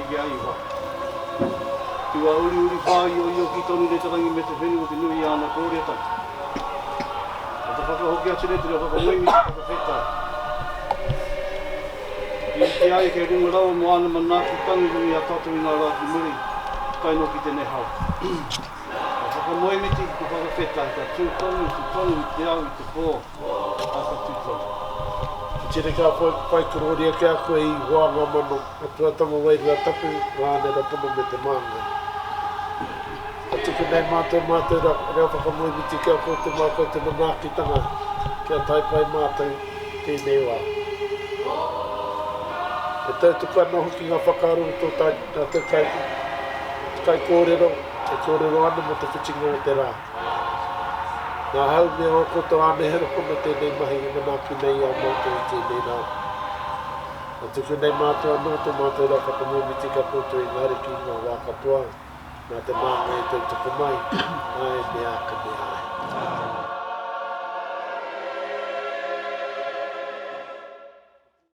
ki a Ihowa. Tua uriuri whāioio ki tonu nei te rangi me te whenua te nui i āna kōriatanga. Ko te whakahoki atu nei te reo whakamoemiti whakawhetai. I rite ai kei runga rawa mō āna manaakitanga i runga i a tātou i ngā rā ki muri, tae noa ki tēnei hao. Ka whakamoemiti, ka whakawhetai, ka tū tonu, tū tonu i te ao, i te pō, ā, ka tū tonu. Te tini ka whai korōria ki a koe i hoa ngā mano, Atua Tama Wairua Tapu, ngā Anera Pono me te Māngai. Ka tuku nei mātou mātou reo whakamoemiti ki a koutou mā koutou manaakitanga kia tae pai mātou tēnei wā. E tautoko ana hoki ngā whakaaro o tō tātou kaikōrero e kōrero ana mō te whitinga o te rā. Nā hau me ō koutou ānehera pono tēnei mahi e manaaki nei i a mātou i tēnei rā. Ka tuku nei mātou anō tō mātou rā whakamoemiti ki a koutou i ngā ariki i ngā wā katoa. Nā te māngai e tautoko mai, āe me āke me āe.